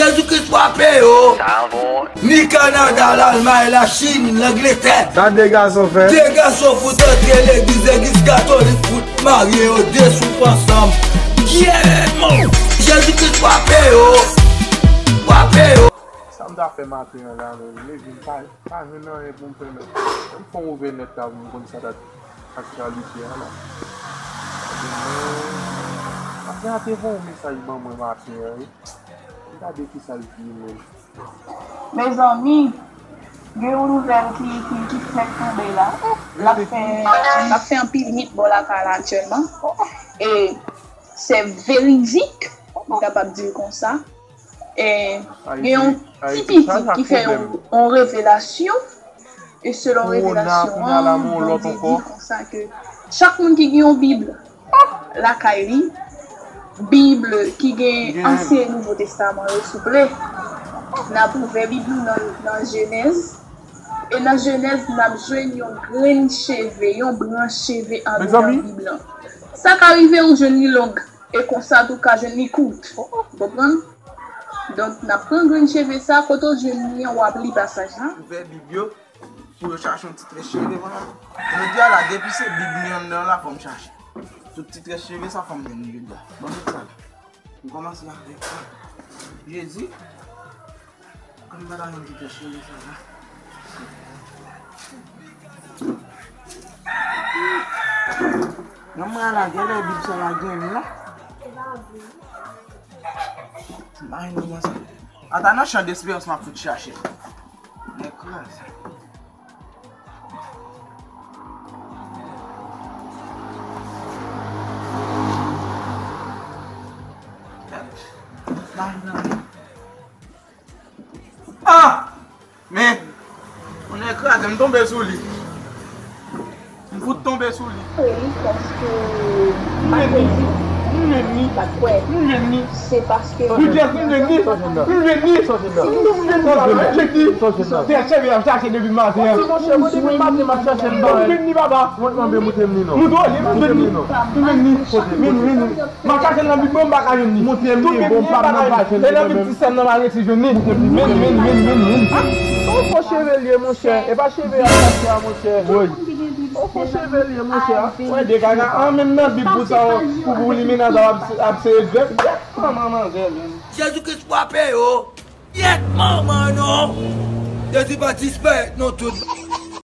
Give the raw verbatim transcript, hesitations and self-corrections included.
Jezikri frape yo. Ni Kanada, Lalmay, Lachin, Langletè. Sa de gason fè? De gason fout antre legliz, legliz katolik fout marye yo de souf ansanm. Kyètman! Jezikri frape yo. Frape yo. Sa m ta fè maten an la menm? Leve m pa, pa jwenn anyen pou m fè menm. M fè yon ouvè nèt la pou m konn sa dat ak kalite a la. Maten an te voye yon mesaj ban mwen maten an wi. Gade kisa l di menm. Mezanmi, gen yon nouvèl ki, ki, ki fèk tonbe la. L ap fè, l ap fè anpil hit bò lakay la aktyèlman. E se veridik, m kapab di l konsa. E gen yon ti pitit ki fè yon, yon revelasyon. E selon revelasyon an, Bondye di konsa ke chak moun ki gen yon Bib lakay li, Bib ki gen Ansyen e Nouvo Testaman yo, souple, n ap ouvè Bib nou nan, nan Jenèz. E nan Jenèz, n ap jwenn yon grenn cheve, yon branch cheve andedan Bib lan. Sa ka rive ou jwenn li long, e konsa tou ka jwenn li kout. Ou konprann? Donk, n ap pran grenn cheve sa, kote w jwenn li an, w ap li pasaj la. Ouvè Bib yo pou yo chache yon ti très cheve, vwala. Jodi a la, depi se Bib li anndan la, fò m chache. Tout ti très cheve sa, fò m jwenn li jodi a. Bon, tout sa la. M kòmanse avèk Jezi. Kòm m pa ta jwenn ti très cheve sa la. Nan mwen la, genlè Bib sa la gen la. M pa jwenn nan sa. Ata nan chan desperans m ap fout chache. Nèg kraze. Ah! Men, on nèg kraze, m tonbe sou li. M fout tonbe sou li. Wi, paske m jwenn li. M jwenn li. M jwenn li. Se paske Gudrès, m jwenn li. M jwenn li. M jwenn li, papa, m jwenn li. Tèt cheve ap chache depi maten an. Monchè, mwen depi maten m ap chache l. M jwenn li, papa. Mwen mande moute m li non. Moute w li, m jwenn li. M jwenn li. Vin, vin. M ap chache l nan Bib mwen, m pa ka jwenn li. Montre m li, bon, pa m nan pa jwenn li. E nan Bib ti sè m nan, m pa resi jwenn li. Vin, vin, vin, vin, vin. Ah, yon fo cheve l ye, monchè. E pa cheve a, monchè. Woy. Yon fo cheve l ye, monchè. Wè, de gaga. Ah, menm nan Bib pou sa, pou, pou limenaj ap, ap sere grèp. Manman manzè, menm. Jezikri frape yo. Yèt manman non. Jezi pa disparèt non tout.